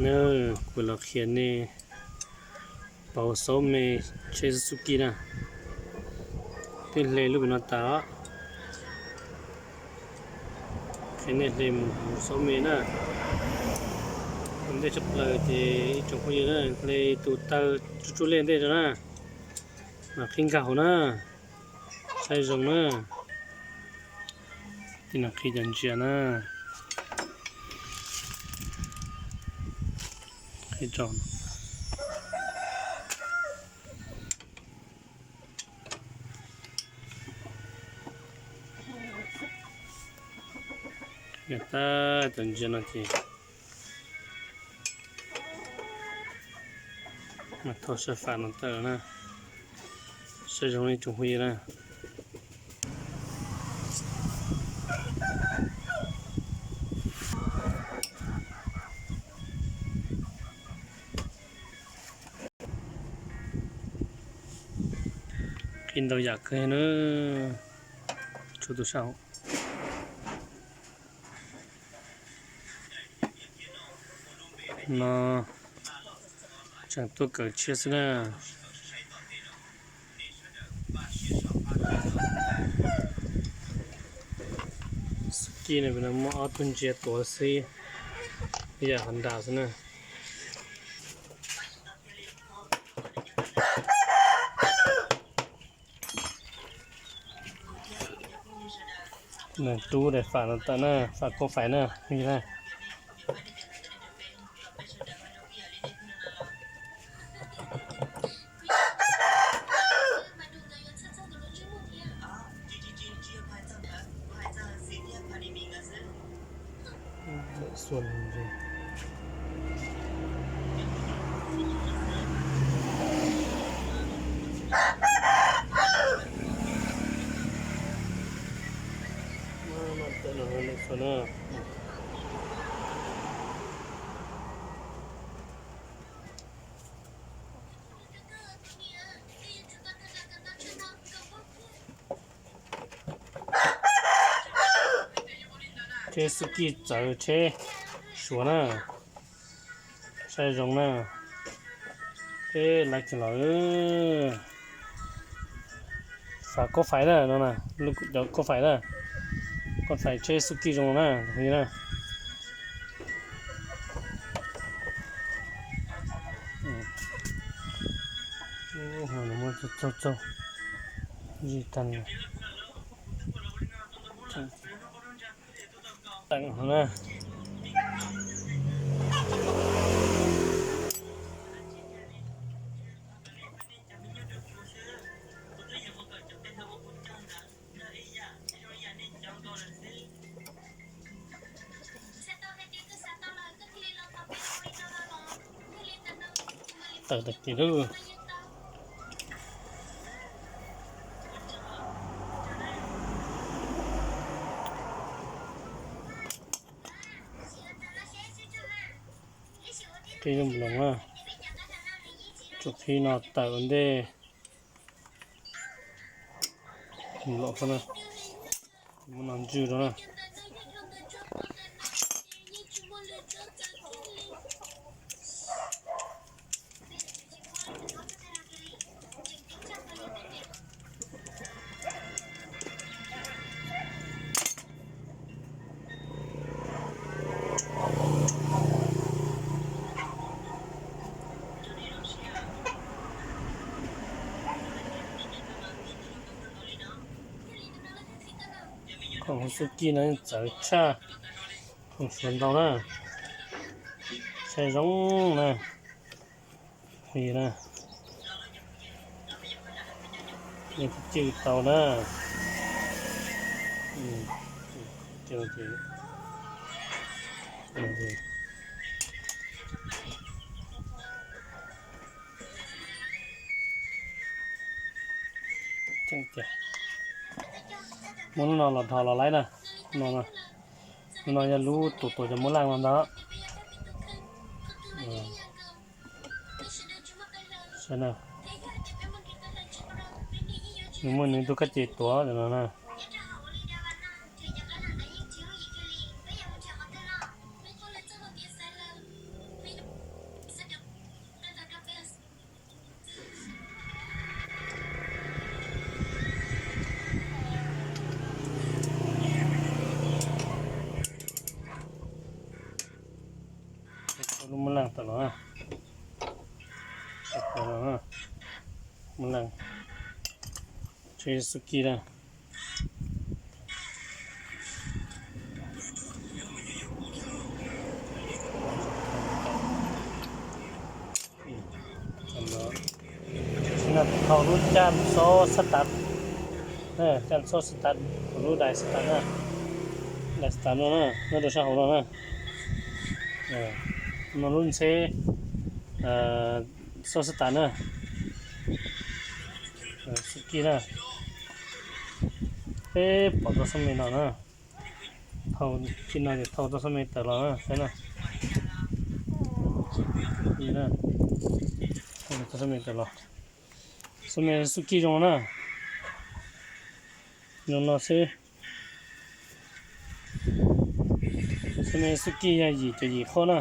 Na, kuv los qhia nej pauv xauv me tsheb Suzuki na. Twb hle lub pem no tas os. Qhia nej hle mus xauv me na. Ua ntej tshaj plaws ces ib tsoom phooj ywg na, hle tus tawg tsuj tsuj lej ntej rau na, mas qhib nkag hauv na, saib zoo na. Tib no qhib cov ntsia na, qhib rau. Yog tab tom ntsia no ces mas thauj saib fam no tawm na, saib zoo ib tsoom phooj ywg na. Qhib ntau yam kawg na, tshuav tus sab hauv. No tseem tuaj kawm tshiab xwb na. Suzuki no muaj ob tug ntsia tuav xwb, yam Honda xwb na. Nws rub daim fam no tawm na, fam koj fais na. Tsheb Suzuki txawv tsheb Suav na, saib zoo na. Peb laiv tseem los fam koj fais na no na, lub cov koj fais na, koj fais tsheb Suzuki zoo na, na. Muab txaug txaug txaug, zij tag. Teem na. Tawm tag kis lawm. Qhib lub nploos na, tsuas qhib no tawm ua ntej. Nploos xwb na, muab no ntswj rau na. Khoom Suzuki no txawv tshaj khoom Suav ntau na. Saib zoo na. Hu na. Cwj tau na. Muab lub no los dhos los laib na. No, lub no yog lub tus tuav cov muab laj no ntag. Saib na, nws muaj nws tus kab ces tuav no na. Lub muab leej tawm los, muab leej, tsheb xub kij na. No thau lub caj xob xab tav, caj xob xab tav, lub dais xab tav na, dais xab tav no na, nyob rau sab hauv no na. No lub ntxheb xob xab tav na, xub kij na. Peb pom tau xab me no na, thau, kij no ces thau tau xab me tawm los na, saib na. Tau xab me tawm los, xab me xub kij zoo na, zoo no xwb. Xab me xub kij yog yim caum yim qhob na.